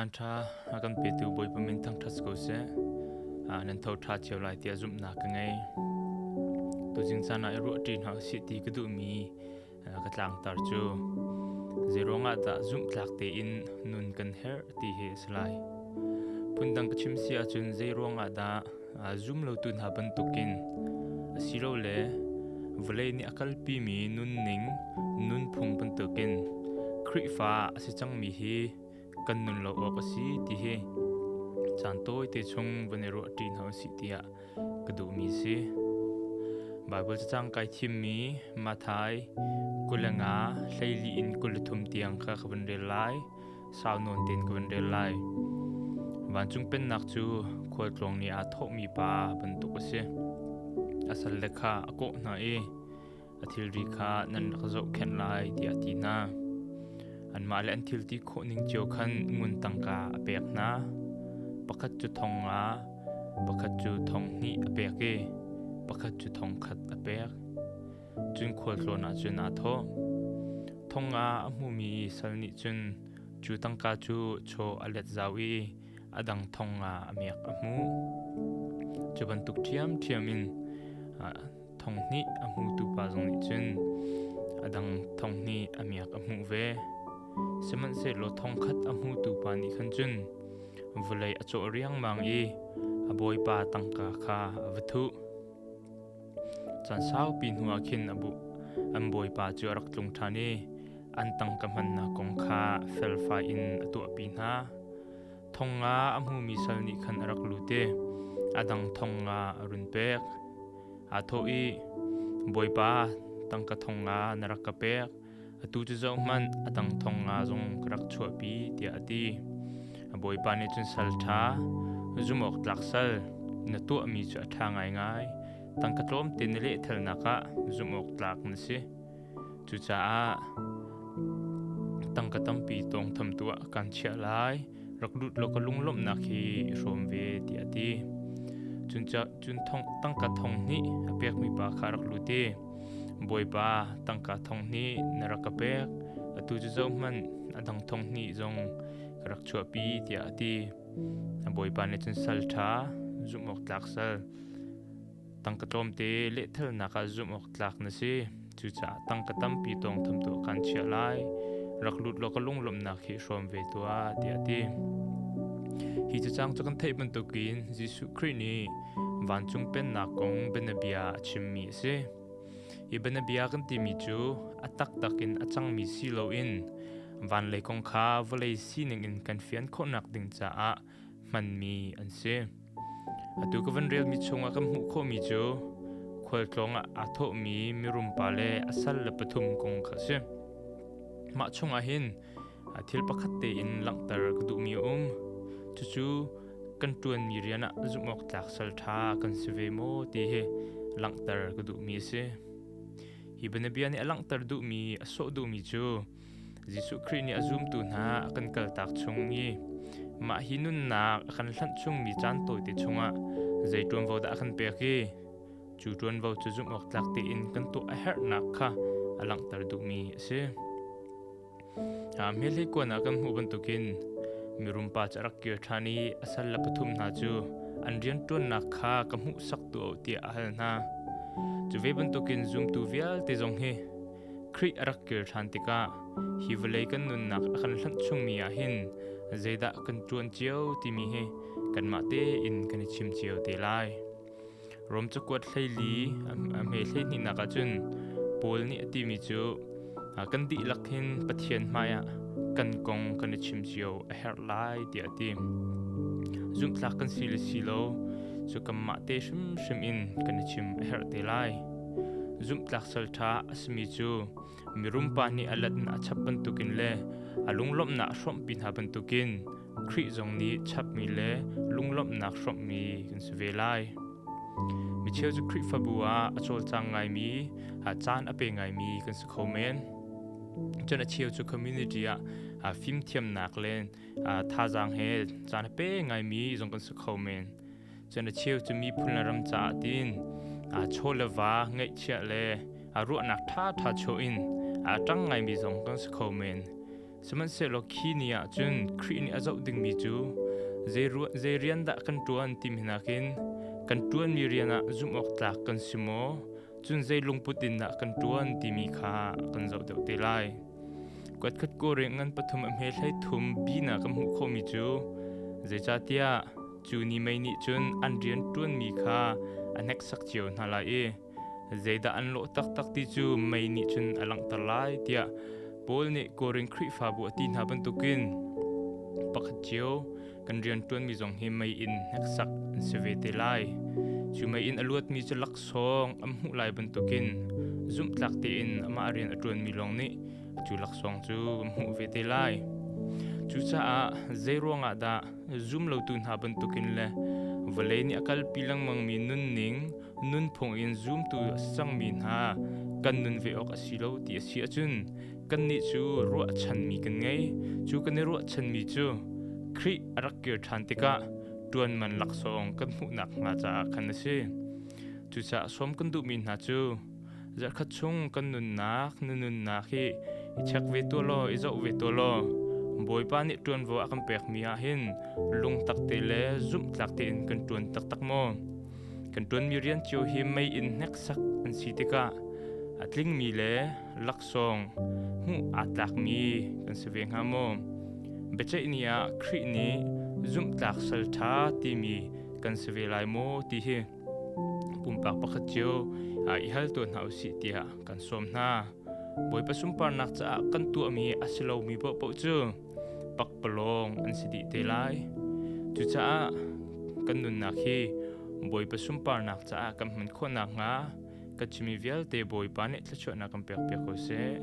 Caan ṭha a kan petu Bawipa min thangṭhat ko seh. Nan tho ṭha cio lai tiah zumhnak ka ngei. Tuzing caan ah i ruah ṭi hna usih ti ka duhmi ka tlangtar cu zeiruangah dah zumhtlak tein nun kan herh ti hi a si lai. Phundang ka chim si ahcun zeiruangah dah zum lotu hna bantukin asilole vawlei nih a kalpimi nunning nunphung bantukin Khrihfa a si cangmi hi kan nun lo awk a si ti hi caan tawite chung van i ruah ṭi hna usih tiah ka duhmi si. Baibal cacang kai thimmi Matthai 25 hleili in 23 tiang kha ka van rel lai. Sau nawn tein ka van rel lai. Vancung pennak cu khualtlawng nih aa thawhmi pa bantuk a si. A salle kha a kawh hna i a thilri kha nan rak zohkhenh lai tiah a ti hna. Anmah le an thil ti khawh ning cio khan ngun tangka a pek hna. Pakhat cu thong nga, pakhat cu thong hnih a pek i pakhat cu thong khat a pek. Cun khualtlawn ah cun aa thawh. Thong nga a hmumi sal nih cun cu tangka cu chaw a let zau i a dang thong nga a miak a hmuh. Cu bantuk ṭhiamṭhiam in thong hnih a hmutu pa zong nih cun a dang thong hnih a miak a hmuh ve. Sihmanhsehlaw thong khat a hmutu pa nih khan cun vawlei a cawh riangmang i a bawipa tangka kha a va thuh. Caan saupi hnuah khin an bawipa cu a rak tlung ṭhan i an tangka hmannak kong kha felfai in a tuahpi hna. Thong nga a hmumi sal nih khan a rak lut i a dang thong nga a run pek. Aa thawh i, Bawipa, tangka thong nga na rak ka pek. Atu cu zohhmanh, a dang thong nga zong ka rak chuahpi, tiah a ti. A bawipa nih cun sal ṭha, zumh awk tlak sal, na tuahmi cu a ṭha ngaingai. Tangka tlawmte na lehthalnak ah zumh awk tlak na si. Cucaah tangka tampi tawngtham tuah kan chiah lai. Rak lut law ka lunglawmhnak hi i hrawm ve, tiah a ti. Cun, cun thong, tangka thong hnih a pekmi pa kha a rak lut i, Bawipa, tangka thong hnih na rak ka pek. Atu cu zohhmanh, a dang thong hnih zong ka rak chuahpi, tiah a ti. A bawipa nih cun sal ṭha, zumh awk tlak sal, tangka tlawmte lehthalnak ah zumh awk tlak na si. Cucaah tangka tampi tawngtham tuah kan chiah lai. Rak lut law ka lunglawmhnak hi hrawm ve tuah, tiah a ti. Hi cacang cu kan theih bantukin Jesuh Khrih nih vancung pennak kong bianabia a chimmi a si. Hi bianabia kan timi cu a taktak in a cangmi si loin vanlei kong kha vawlei sining in kan fian khawhnak ding caah hmanmi an si. Atu ka van relmi chungah kan hmuh khawhmi cu khualtlawng ah aa thawhmi mirum pa le a sal le pathum kong kha a si. Mah chungah hin thil pakhat tein langhter ka duhmi a um. Cucu kan ṭuanmi rian ah zumh awk tlak sal ṭha kan si ve maw ti hi langhter ka duhmi a si. Hi bianabia nih a langhter duhmi, a sawh duhmi cu Jesuh Khrih nih a zumtu hna a kan kaltak chung i mah hi nunnak a kan hlanh chungmi caan tawite chungah zei ṭuanvo dah a kan pek i cu ṭuanvo cu zumh awk tlak tein kan tuah a herhnak kha a langhter duhmi a si. Hmelhlei kuan ah kan hmuh bantukin mirum pa cu a rak kir ṭhan i a sal le pathum hna cu an rianṭuannak kha ka hmuhsak tuah u tiah a hal hna. Cu ve bantukin zumtu vialte zong hi Khrih a rak kir ṭhan tikah hi vawlei kan nunnak a kan hlanh chungmi ah hin zeidah kan ṭuan cio timi hi kanmah tein kan i chim cio te lai. Rom cakuat 14 a hme 12nak ah cun Paul nih a timi cu kan dihlak hin Pathian hmaiah kan kong kan i chim cio a herh lai tiah a ti. Zumhtlak kan si le si lo cu kanmah te hrimhrim in kan i chim a herh te lai. Zumhtlak salṭha a simi cu mirum pa nih a lat in a chap bantukin le a lunglawmhnak a hrawmhpi hna bantukin Khrih zong nih chapmi le lunglawmhnak hrawmhmi kan si ve lai. Micheu cu Khrihfabu ah a cawlcang ngaimi, caan a pe ngaimi kan si kho men. Cun a cheu cu community ah fimthiamnak le thazaang he caan a pe ngaimi zong kan si kho men. Cun a cheu cu miphun le ram caah tiin chaw le va ngeihchiah le ruahnak ṭhaṭha chuah in a ṭang ngaimi zong kan si kho men. Sihmanhsehlaw khi ni ah cun Khrih nih a zoh dingmi cu zei rian dah kan ṭuan timi nakin kan ṭuanmi rian ah zumh awk tlak kan si maw, cun zei lungput in dah kan ṭuan timi kha kan zoh deuh te lai. Kuatkhat kawreng ngan pathum a hme hlei thum bina kan hmuh khawhmi cu zeicahtiah cu ni mei nih cun an rian ṭuanmi kha a hneksak cio hna lai i zeidah an lawh taktak ti cu mei nih cun a langhter lai tiah Paul nih Korin Khrihfabu a ti hna bantukin pakhat cio kan rian ṭuanmi zong hi mei in hneksak an si ve te lai. Cu mei in a luatmi cu laksawng an hmuh lai bantukin zumhtlak tein amah rian a ṭuanmi lawng nih cu laksawng cu an hmuh ve te lai. Cucaah zei ruangah dah zumlotu hna bantukin le vawlei nih a kalpi lengmangmi nunning nunphung in zumtu a si cangmi hna kan nun ve awk a si lo ti a si ahcun kannih cu ruahchanmi kan ngei. Cu kan i ruahchanmi cu Khrih a rak kir ṭhan tikah ṭuanman laksawng kan hmuhnak hnga caah khan a si. Cucaah sawm kan duhmi hna cu zarhkhat chung kan nunnak na nunnak hi i check ve tuah law i zoh ve tuah law Bawipa nih ṭuanvo a kan pekmi ah hin lungtak te le zumhtlak tein kan ṭuan taktak maw? Kan ṭuanmi rian cio hi mei in hneksak an si tikah a tlingmi le laksawng hmuh aa tlakmi kan si ve hnga maw? Biaceih ni ah Khrih nih zumhtlak sal ṭha timi kan si ve lai maw ti hi pumpak pakhat cio i hal tuah hna usih tiah kan sawm hna. Bawipa sunparnak caah kan tuahmi a si lomi paohpaoh cu pakpalawng an si dih te lai. Cucaah kan nunnak hi Bawipa sunparnak caah kan hman khawh nakhnga kan chimmi vialte Bawipa nih thluachuahnak kan pekpiak ko seh.